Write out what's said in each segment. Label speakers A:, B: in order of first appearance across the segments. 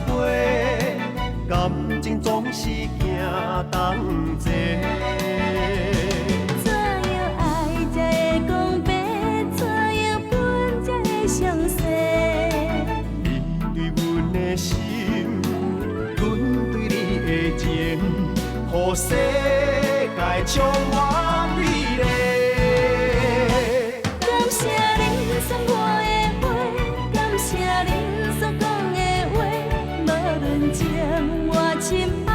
A: 花，感情總是行同齊。
B: 怎樣愛才會講白？怎樣分才會詳細？
A: 你對阮的心，阮對你的情，予世界充滿美麗。
B: 感謝恁送我的花，感謝恁所講的話，無論情偌深，愛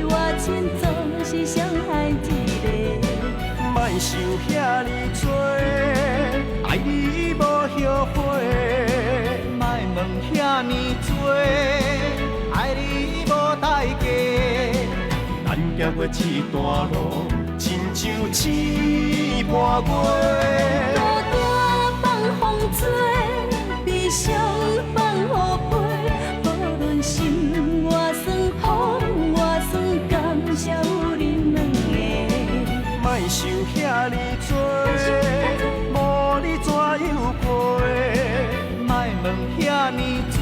B: 偌深，總是傷害一個。
A: 莫想遐爾多，愛你無後悔。
C: 莫問遐爾多，愛你無代價。
A: 咱行過這段路，親像星伴月。
B: 孤單放風吹，悲傷放雨飛，無論心偌酸，風偌酸，感謝有恁兩个。
A: 莫想遐爾多，無你怎樣過？
C: 莫問遐爾多，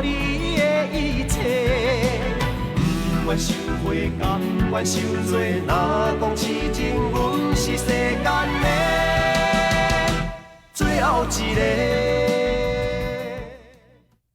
C: 予你的一切。
A: 不願受悔，甘願受罪。若講痴情，阮是世間的最後一个。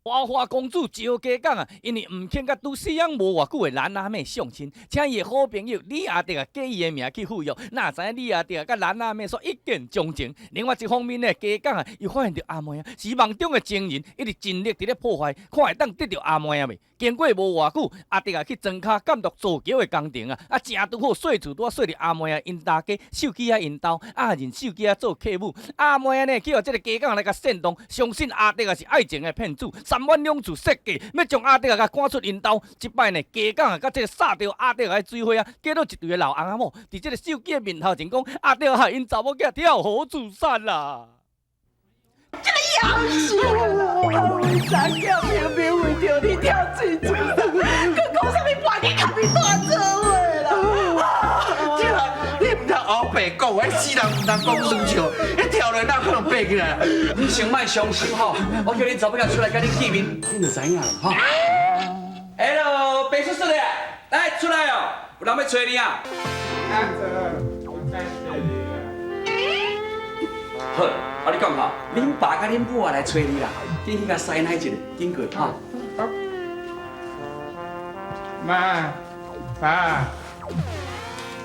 D: 花花公子招家講啊，因為毋肯佮拄死養無偌久的蘭阿妹相親，請伊的好朋友李阿德啊，假伊的名去赴約。哪知影李阿德啊，佮蘭阿妹煞一見鍾情。另外一方面呢，家講啊，又發現著阿妹啊是夢中的情人，一直盡力佇咧破壞，看會當得著阿妹啊未？經過無偌久，阿德啊去莊跤監督造橋的工程啊，啊正拄好細厝拄仔睡佇阿妹啊𪜶大家手機仔𪜶兜，阿仁手機仔做客母，阿妹啊呢去予這个家講來共煽動，相信阿德啊是愛情的騙子，三番兩次設計欲將阿德啊共趕出𪜶兜。這擺呢，家講啊，佮這个殺著阿德啊的水花啊，嫁做一對的老翁仔某，佇這个手機的面頭前講，阿德害𪜶查某囝跳河自殺啦。
E: 夭壽啊！查囝明明為著你跳水自殺，閣講啥物搬去共你蹛做伙啦？
F: 對啦，你毋通烏白講，彼死人毋通講耍笑，彼跳落哪可能爬起來？
G: 你先莫傷心吼，我叫恁查某囝出來佮你見面，你就知影啦吼。Hello，白叔叔的，來出來哦，有人欲揣你啊。
H: 阿哲，我在這裡啊。
G: 好，啊你講吼，恁爸佮恁母也來揣你啦，緊去共師奶一下，緊過哈。
H: 媽，爸，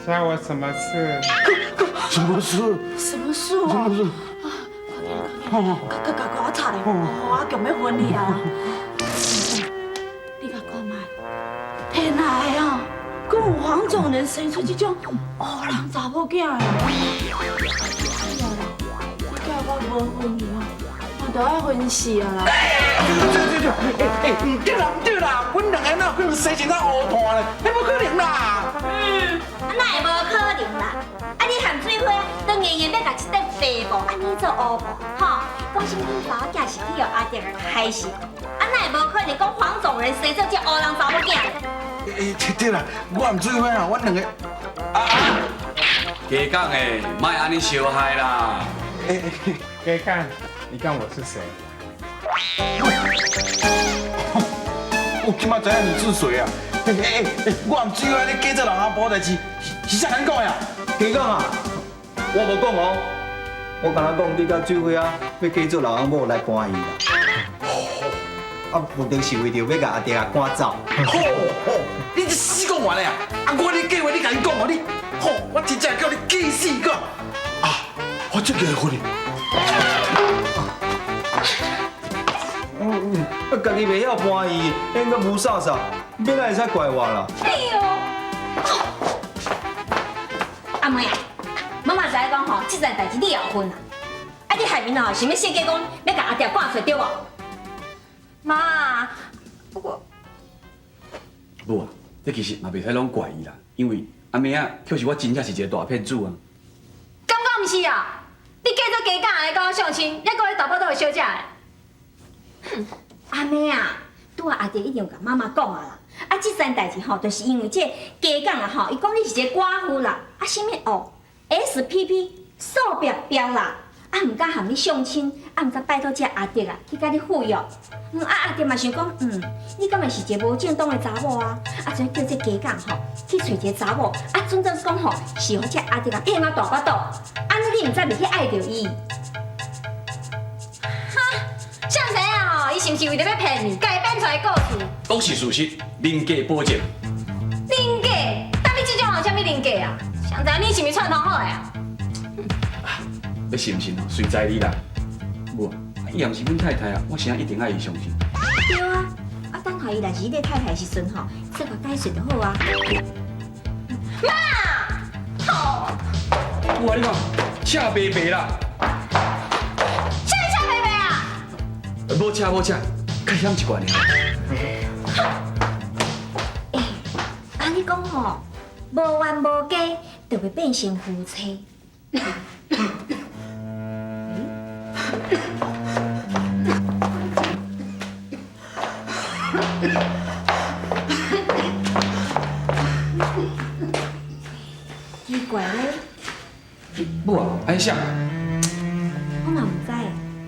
H: 找我什麼事？
F: 什麼事？
E: 什麼事啊？什麼事？啊！快點快點，快快快，我查咧，我強欲昏去啊！你共看覓？天來啊！閣有黃種人生出這種烏人查某囝的。哎呀啦，這擺我無昏去哦，我都愛昏死啊啦！
F: 對對對，欸欸，毋對啦毋對啦，阮兩个哪有可能生成到烏炭咧？彼無可能啦！
I: 嗯，啊哪會無可能啦？啊你和水花都硬硬欲共這塊白布按呢做烏布，吼，講啥物恁查某囝是去予阿德害死，啊哪會無可能講黃種人生做這烏人查某囝？
F: 欸，對啦，我和水花啊，阮兩个啊，
G: 加講的，莫按呢相害啦。
H: 給看，你看我是誰？
F: 我這擺知影你是誰啊？欸欸欸，我和水花咧假做老翁仔某代誌，是啥人講的啊？
C: 加講啊，我無講哦，我敢若講你佮水花啊，欲假做老翁某來搬伊啦。啊，目的是為著欲共阿弟啊趕走。
F: 吼吼，你這死講完的啊！啊，我咧計劃你共伊講哦，你，吼，我真正叫你氣死個！啊，我這個會分。
C: 嗯，啊，家己袂曉搬伊，演閣霧煞煞，欲哪會使怪我啦？
I: 哎喲，阿妹啊，媽媽知影講吼，這件代誌你也有份啊。啊，你下面吼想欲設計講欲共阿弟趕出對無？
J: 媽，我
G: 母啊，這其實嘛袂使攏怪伊啦，因為阿妹仔確實我真正是一個大騙子啊。
J: 感覺毋是啊？你假做家講來佮我相親，猶閣咧投報倒的小姐的。
I: 阿妹啊，拄仔阿弟一定有共媽媽講啊啦。啊，這件代誌吼，就是因為這个家講啊吼，伊講你是一个寡婦啦，啊，啥物哦，SPP 數白標啦，啊，毋敢和你相親，啊，毋知拜託這阿德啊去佮你赴約。啊，阿德嘛想講，你敢會是一個無正當的查某啊？啊，所以叫這家長吼去揣一個查某，啊，準做講吼是予這阿德啊騙到大腹肚，按呢你毋知袂去愛著伊。
J: 哈，誰知影吼？伊是毋是為著欲騙你，家己編出來的故事？
G: 講是事實，人格保證。
J: 人格？當你這種人啥物人格啊？誰知你是毋是串通好的啊？
G: 欲信毋信哦，隨在你啦。母，伊也毋是阮太太啊，我啥一定愛伊相信。
I: 對啊，啊等下伊若是你太太的時陣吼，做個解釋就好啊。
J: 媽，吼！
G: 母啊，你看，赤白白啦。
J: 啥赤白白啊？
G: 無赤無赤，較險一寡爾。
I: 欸，按呢講吼，無冤無家就會變成夫妻。奇怪咧，
G: 母啊，按啥？
I: 我嘛毋知，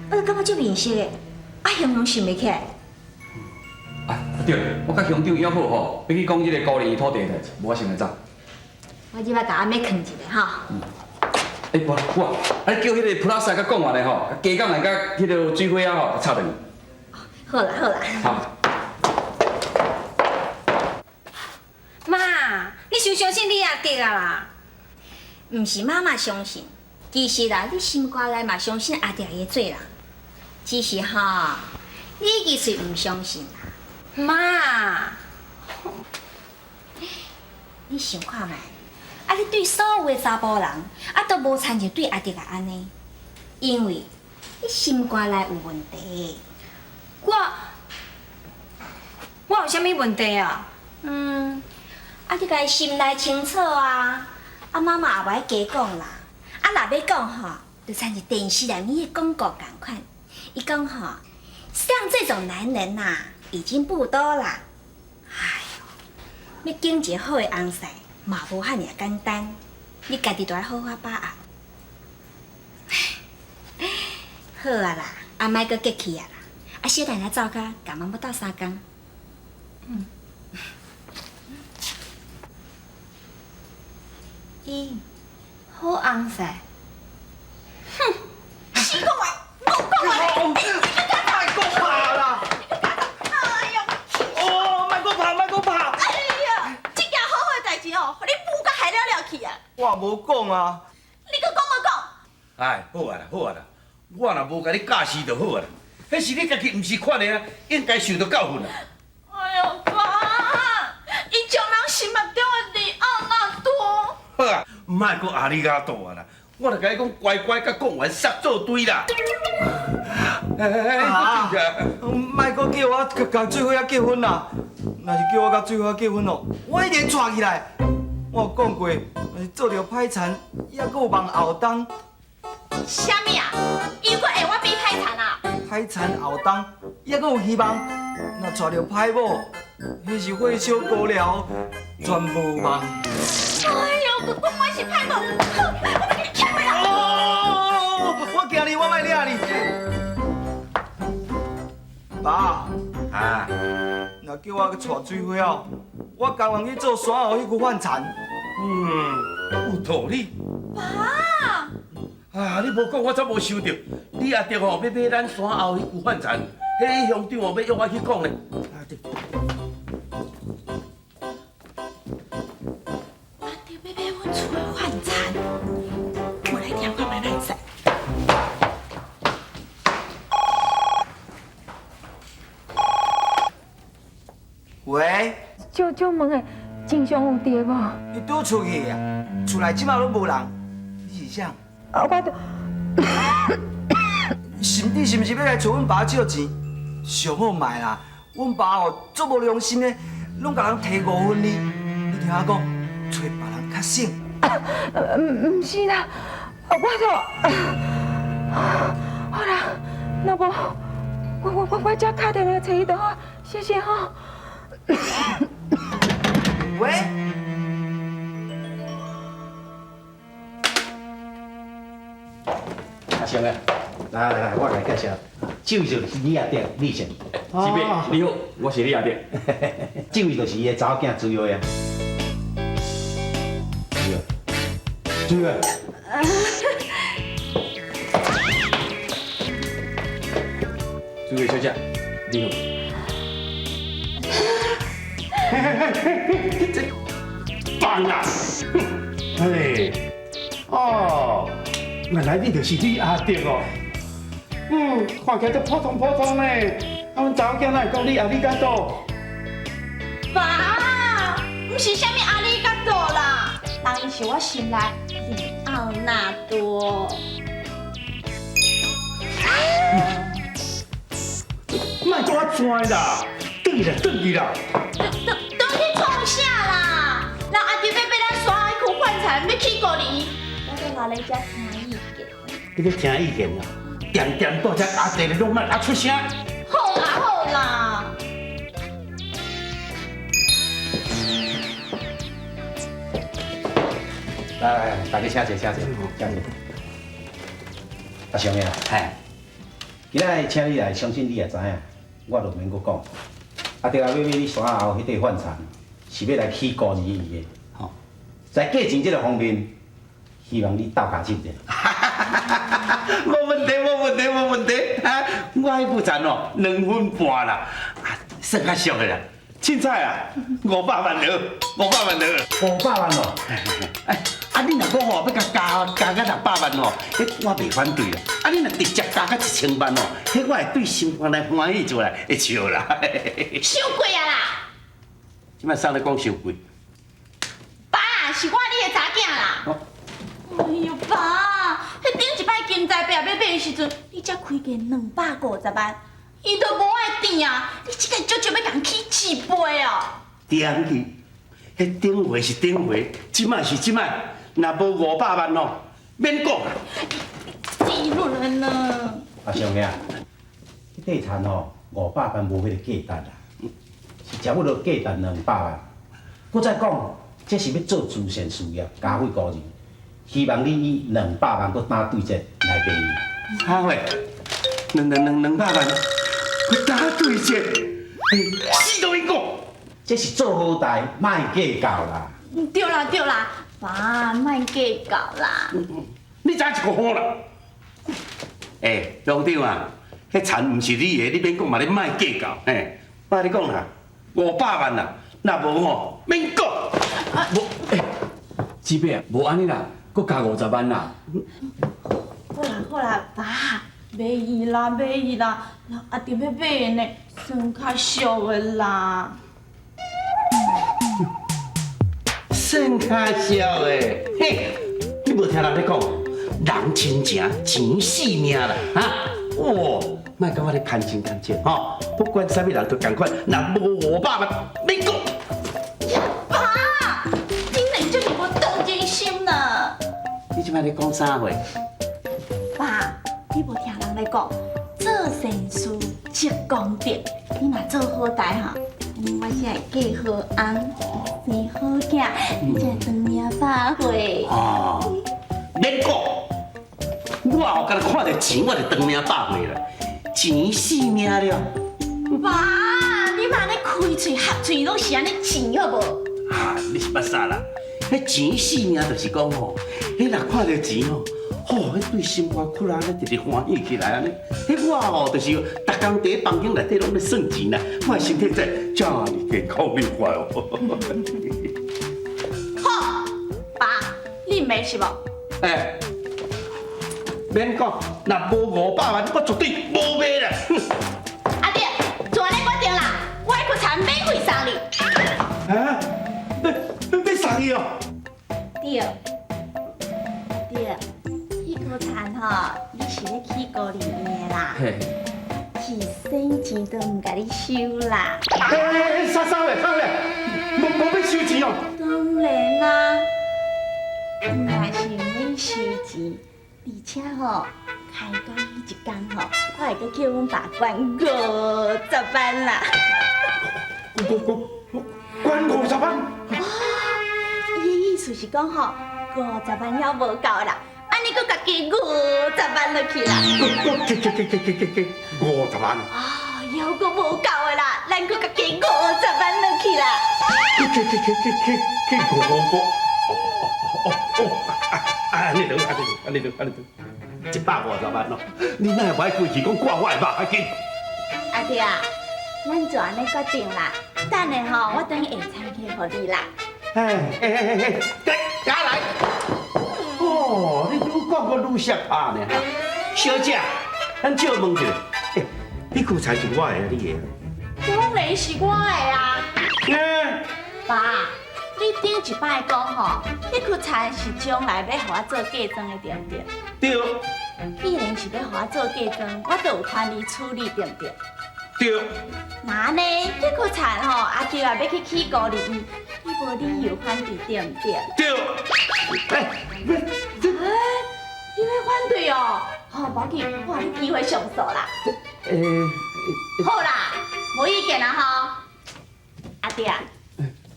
I: 我就感覺足面熟的，啊，形容想袂起來。
G: 啊，對，我佮鄉長約好吼，欲去講這個高齡土地的代誌，無我先來走。
I: 我這擺共阿妹囥一下吼。
G: 欸，無啦，母啊，啊你叫彼個普拉薩佮講完的吼，加講來佮彼個水花仔吼，插轉去。
I: 好啦好啦。
G: 好。
J: 媽，你傷相信你阿弟啊啦？
I: 毋是媽媽相信，其實啦，你心肝內嘛相信阿弟伊做人，只是吼，你其實毋相信啦。
J: 媽，
I: 你想看覓？啊，你對所有的查埔人，啊，都無親像對阿弟按呢，因為你心肝內有問題。
J: 我有啥物問題啊？
I: 啊，你家心內清楚啊！啊，媽媽也無愛加講啦。啊，若欲講吼，就親像電視內面的廣告仝款。伊講吼，像這種男人吶，已經不多啦。哎喲，欲揀一個好的翁婿，嘛無遐爾簡單。你家己都愛好好把握。好啊啦，啊，莫閣激氣啊啦。啊，小等下走較，共媽媽鬥相共。
E: 伊好翁婿，哼！死講話，無講話，
C: 莫閣拍啦！
E: 哎呦，
C: 哦，莫閣拍，莫閣拍！
E: 哎呀，這件好好的代誌哦，予你舞甲害了了去啊！
C: 我無講啊。
E: 你閣講無講？
F: 哎，好啊啦，好啊啦，我若無共你教示就好啊啦。彼是你家己毋是款的啊，應該受著教訓啊。
E: 哎喲，爸，伊將人心目中的李奧納多。
F: 好啊，莫閣阿里嘎多啊啦！我著共你講，乖乖佮講員殺做堆啦。
C: 啊！莫閣叫我共水花仔結婚啦！若是叫我共水花結婚哦，我一定娶起來。我有講過，若是做著歹田，猶閣有望後冬。
E: 啥物啊？伊閣會我比歹田啊？
C: 歹田後冬，猶閣有希望。若娶著歹某，彼是火燒高寮，全無望。
E: 哎喲，閣講我是歹某，好，我欲共你欠回來。
C: 哦，我驚你，我莫掠你。爸，
F: 啊，
C: 若叫我去娶水花哦，我甘願去做山後彼區飯田。
F: 有道理。
E: 爸，
F: 啊，你無講，我怎無想著？你阿弟吼欲買咱山後彼區飯田，彼鄉長哦欲約我去講咧。阿弟，
E: 阿弟欲買阮厝的飯田，我來聽看覓來使。
C: 喂，
E: 借借問的，正常有佇無？
C: 伊拄出去啊，厝內這馬攏無人。你是啥？
E: 啊，我就
C: 你是毋是欲來揣阮爸借錢？上好莫啦，阮爸哦足無良心的，攏共人提5分利。你聽我講，揣別人較省。
E: 毋是啦，我就好啦，若無我才敲電話揣伊就好，謝謝吼。
C: 喂。阿祥啊，來來來，我來介紹，這位就是李阿德，李先。
G: 志伯，你好，我是李阿德。
C: 這位就是伊的查某囝朱月啊。朱月，
G: 朱月小姐，你好。
F: 嘿嘿嘿嘿，這放啦！嘿，哦，原來你就是李阿德哦。嗯，看起來足普通普通呢。啊，阮查某囝哪會講你阿里嘎多？
E: 爸，毋是啥物阿里嘎多啦，人伊是我心內里奧納多。
F: 莫做我拽啦，轉去啦，轉去啦。
E: 轉去創啥啦？人阿弟欲買咱沙彼區飯菜，欲起孤兒，我閣留咧遮聽意見。
F: 你閣聽意見啊？恬恬蹛遮阿弟你攏莫啊出聲。
E: 好啦好啦。
C: 來來來，大家請坐，請坐，請坐。阿祥啊，嘿，今仔日請你來，相信你也知影，我就免閣講。阿弟啊，欲買你山仔後彼塊飯田，是欲來起孤兒院的。吼，在價錢這个方面，希望你鬥跤手者。
F: 無問題，無問題，無問題。啊，我彼副田哦，2分半啦，啊，算較俗的啦。凊彩啊，500萬了，500萬了。
C: 500萬哦。
F: 哎，啊，你若講吼，欲共加加到600萬吼，彼我袂反對啦。啊，你若直接加到1000萬哦，彼我會對心肝內歡喜出來，會笑啦。
E: 傷貴啊啦！
F: 這擺啥咧講傷貴？
E: 爸，是我你的查囝啦。哎呦，爸，彼頂一擺金财伯欲買的時陣，你才開價250萬，伊都無愛転啊！你這個足少欲共起一倍哦。
F: 點去？彼頂回是頂回，這擺是這擺，若無500萬哦，免講啦。
E: 死人啦！
C: 阿祥兄，彼塊田吼500萬無彼个價值啦，是差不多價值200萬。閣再講，這是欲做慈善事業，交付孤兒，希望你以200萬閣打對折來賣伊。
F: 哈喂，兩百萬，閣打對折，死都免講。
C: 這是做好代，莫計較啦。
E: 對啦對啦，爸，莫計較啦。
F: 你知影一個好啦。欸，鄉長啊，彼田毋是你的，你免講嘛，你莫計較。嘿，我共你講啦，500萬啦，若無吼，免講。
G: 無，欸，志伯啊，無按呢啦，閣加50萬啦。
E: 好啦好啦，爸，買伊啦買伊啦，人阿弟欲買的呢，算較俗的啦。
F: 算較俗的，嘿，你無聽人咧講，人親情，錢性命啦，哈！哇，莫共我咧牽情牽情吼，不管啥物人都仝款，若無500萬，免講。
E: 爸，你兩這麼無同情心啦！
F: 你這擺咧講啥話？
E: 爸，你無聽人咧講，做善事積功德，你若做好代吼，我才會嫁好翁，生好囝，你才會長命百歲。
F: 哦，免講，我哦，干焦看著錢，我就長命百歲啦，錢性命了。
E: 爸，你嘛咧開喙合喙攏是按呢錢好無？
F: 啊，你是捌啥啦？彼錢性命就是講吼，彼若看著錢吼，吼，彼對心肝窟仔咧直直歡喜起來按呢。彼我吼就是逐工佇咧房間內底攏咧算錢啦，我的身體才會遮爾健康愉快哦。
E: 好，爸，你毋是無？
F: 欸，免講，若無500萬，我絕對無賣啦。
E: 阿弟，就按呢決定啦，我彼塊田免費送你。
F: 啊？欲送伊哦？
E: 對，阿弟，彼塊田吼，你是咧起孤兒院的啦，是省錢都毋共你收啦。
F: 欸，啥啥咧？啥咧？無欲收錢哦？
E: 當然啦，若是毋免收錢，而且吼，開工彼一工吼，我會閣叫阮爸捐50萬啦。
F: 捐50萬？
E: 哦，伊的意思是講吼，50萬猶無夠啦，按呢閣共
I: 加50萬落去啦。
F: 加加加加加加加50萬。
I: 啊，猶閣無夠的啦，咱閣加加50萬落去啦。
F: 加加加加加加五個，哦哦哦哦，啊啊，按呢就按呢就按呢就按呢就，150萬咯。你哪會無愛規氣講掛我的肉較緊？
I: 阿弟啊，咱就按呢決定啦。等下吼，我轉去下餐廳予你啦。
F: 哎哎哎哎，加來！哦，你愈講閣愈摔拍呢。小姐，咱借問一下，欸，彼塊田是我的，你的？
E: 當然是我的啊。
F: 嗯。
E: 爸，你頂一擺講吼，彼塊田是將來欲予我做嫁妝的，對毋對？
F: 對。
E: 既然是欲予我做嫁妝，我就有權利處理，對毋對？
F: 對。
E: 那按呢，彼塊田吼，阿舅啊欲去起孤兒院，你無理由反對，對毋對？
F: 對。欸，
E: 這，欸，你欲反對哦？好，無要緊，我予你機會上訴啦。
F: 欸，
E: 好啦，無意見啦吼。阿弟啊，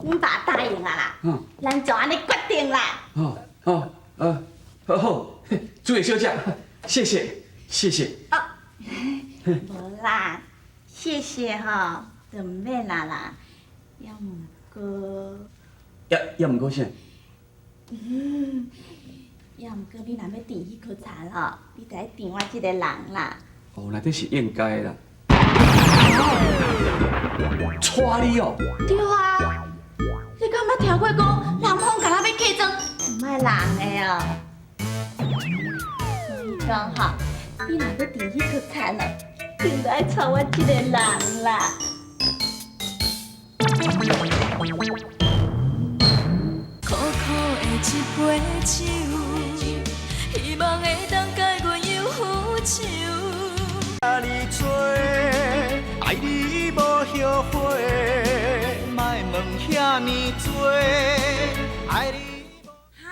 E: 阮爸答應啊啦，咱就按呢決定啦。
G: 哦哦哦，好，好，諸位小姐，謝謝，謝謝。
I: 哦，無啦，謝謝吼，就毋免啦啦。猶毋過，
G: 猶毋過啥？
I: 嗯，猶毋過你若欲挃彼箍田吼，你著愛挃我這個人啦。
G: 哦，那這是應該啦。娶你哦？
E: 對啊，你敢捌聽過講男方敢若欲嫁妝，
I: 毋愛人的哦？所以講吼，你若欲挃彼箍田哦，定著愛娶我這個人啦。
B: 苦苦的一杯酒，希望會當解阮憂愁。
A: 愛你無後悔，莫問遐呢濟。愛你。
I: 哈，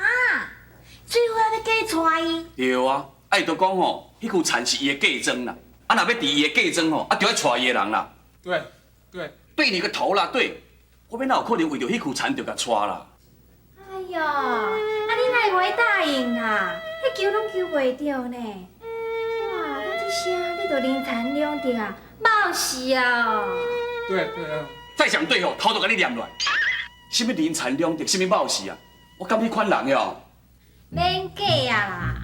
I: 水花欲嫁娶伊？
G: 對啊，啊伊就講吼，彼塊田是伊的嫁妝啦，啊若欲挃伊的嫁妝吼，啊就愛娶伊的人啦。
H: 對對。
G: 對你個頭啦，對，我欲哪有可能為著彼塊田就共娶啦？
J: 哎喲，啊你哪會無答應啊？彼求攏求袂著呢。哇，講這聲你就人殘兩得啊，冒死啊！
H: 對對啊。
G: 再講對吼，頭都共你念落來。啥物人殘兩得，啥物冒死啊？我敢彼款人喲。
J: 免假啊啦，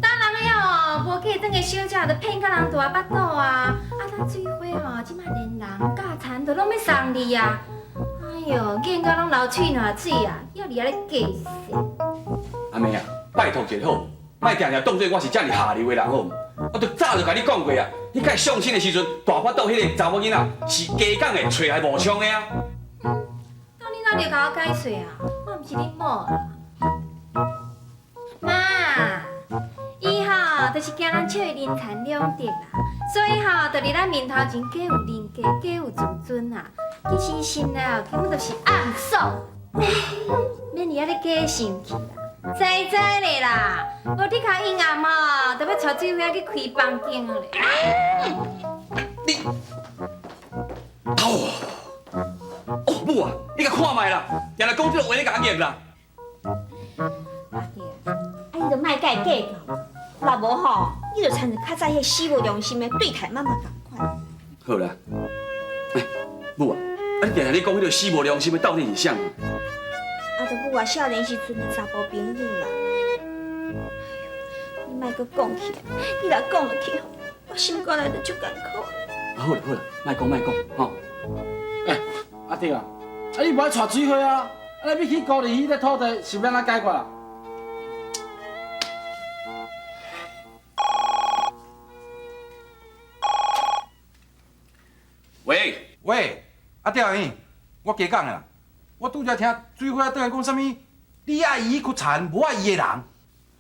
J: 當人的哦，無嫁妝的小姐就騙甲人大腹肚啊！啊，咱水花吼，這擺連人佮田都攏欲送你啊！哎喲，見甲攏流喙瀾水啊，猶佇遐咧計數。
G: 阿妹啊，拜託一下好，莫定定當做我是遮爾下流的人好毋？我都早就共你講過啊，彼擺相親的時陣，大腹肚彼个查某囡仔是加減的揣來無槍的啊。
J: 當你哪著共我解釋啊？我毋是你某啊。媽，伊吼就是驚人笑伊人殘兩得啦，所以吼就佇咱面頭前假有人格，假有自尊啊。其實心內哦根本就是暗爽，免佇遐咧假生氣啦，知知咧啦，無你較陰暗吼，就欲帶水花去開房間咧。
G: 你，哦，哦母啊，你共看覓啦，定定講這个話你共我逆啦。
I: 阿弟啊，啊你就莫共伊計較，若無吼，你就親像較早彼死無良心的對待媽媽仝款。
G: 好啦，欸，母啊，啊你定定咧講彼个死無良心的到底是啥？
I: 啊，就母啊，少年時陣的查埔朋友啦。哎喲，你莫閣講起來，你若講落去，我心肝內就足艱苦。
G: 啊好啦好啦，莫講莫講，吼。
K: 欸，阿弟啊，啊你無愛娶水花啊？啊你欲去孤兒彼个土地是欲按怎解決啊？
G: 喂
L: 喂，阿弟阿英，我加講的啦，我拄才聽水花轉來講啥物？你愛伊彼箍田，無愛伊的人。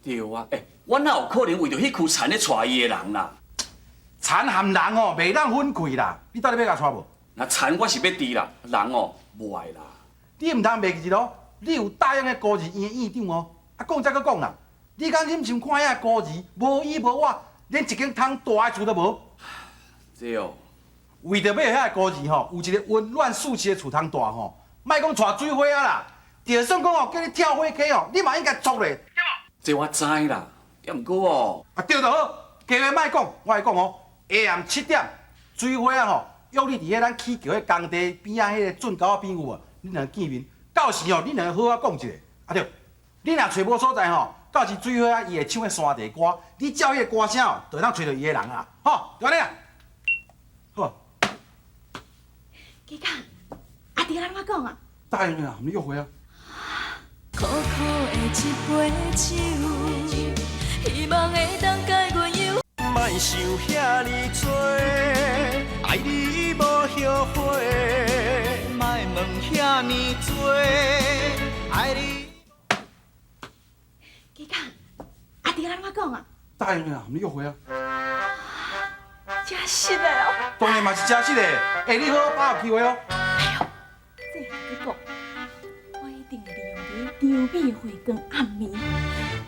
G: 對啊，欸，我哪有可能為著彼箍田咧娶伊的人啦？
L: 田和人哦，袂當分開啦。你到底欲共娶無？
G: 那田我是欲挃啦，人哦無愛啦。
L: 你毋通袂記得哦，你有答應彼孤兒院的院長哦。啊，講才閣講啦，你敢忍心看遐孤兒無依無倚，連一間通蹛的厝都無？
G: 這哦。
L: 為著欲予遐孤兒吼有一个溫暖舒適的厝通蹛吼，莫講娶水花啊啦，就算講吼叫你跳火坑哦，你嘛應該做咧。
G: 這我知啦，
M: 对毋过哦，
L: 啊对就好，加话莫讲，我来讲哦，下暗7点，水花仔吼约你伫彼咱起桥彼工地边仔彼个圳沟仔边有无？恁两个见面，到时吼，恁两个好好讲一下。啊对，你若揣无所在吼，到时水花仔伊会唱彼山地歌，你照彼个歌声哦，就会当揣著伊的人啊，吼，就按呢啦。好，
E: 家讲，阿弟按怎讲啊？
F: 答应啦，你约会啊。
B: 苦苦的一杯酒，希望会当解阮忧。
A: 莫想遐呢多，爱你无后悔。
M: 莫问遐呢多，爱你。
E: 家讲，阿弟按怎讲啊？
F: 答应啦，你约会啊。
E: 真实的哦。
L: 当然嘛是真实的，欸，你好好把握机会哦。
E: 这下阁讲，我一定会利用伫张美会光暗暝，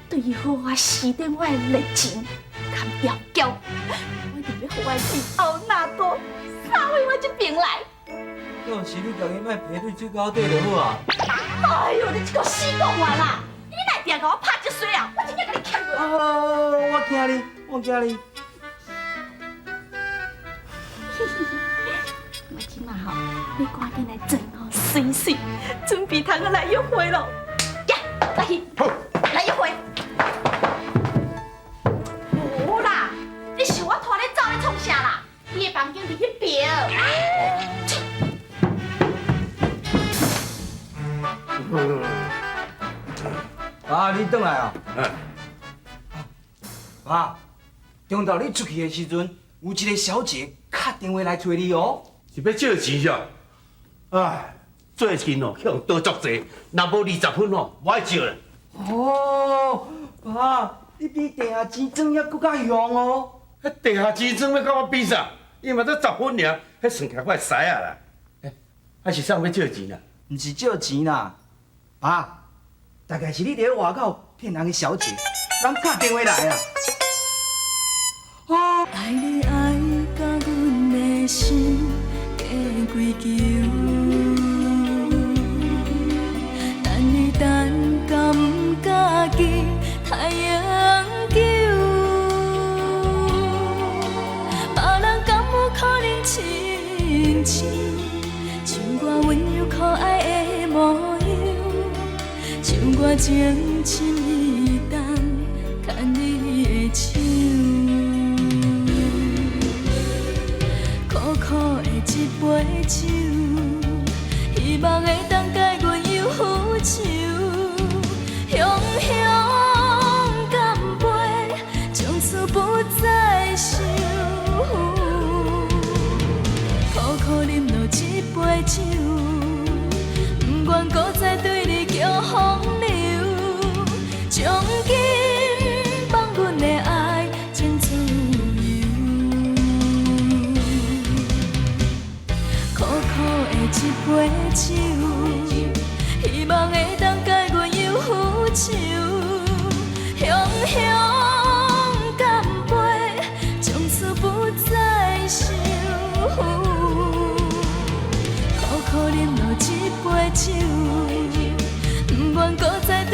E: 对伊好好施展我的热情佮妖娇，我一定欲予我的里奥纳多杀回我这边来。
M: 到时你共伊莫提对水沟底就好啊。
E: 哎呦，你这个死讲完啦！你哪会定共我拍这衰啊？我真正共你欠落。
M: 哦，我惊你，我惊你。
E: 我这马吼，欲赶紧来装好媠媠，准备通来约会咯。呀，来去，来约会。无啦，你想我拖你走，咧创啥啦？你的房间伫彼边。
M: 爸，你转来啊？爸，中昼你出去的时阵，有一个小姐敲电话来揣你哦。
F: 是欲借钱啥？唉，最近哦，去予人倒足济，若无20分哦，无爱借啦。
M: 哦，爸，你比地下钱庄犹阁较凶哦。
F: 彼地下钱庄欲佮我比啥？伊嘛才十分尔，彼算起来我会使啊啦。欸，啊是啥欲借钱啊？
M: 毋是借钱啦，爸，大概是你伫咧外口骗人的小姐，人敲电话来啊。
B: 哦，爱你爱甲阮的心加跪求，等你等甲毋家己太永久，别人敢有可能亲像像我温柔可爱的模样，像我情深意重牵你的手。苦苦的一杯酒，希望会当解阮忧愁。雄雄干杯，从此不再愁。苦苦饮落一杯酒，不愿阁再对你叫风流。将今放阮的爱真自由。苦苦的一杯酒，希望会当解阮忧愁。雄雄干杯，从此不再愁。苦苦饮落一杯酒。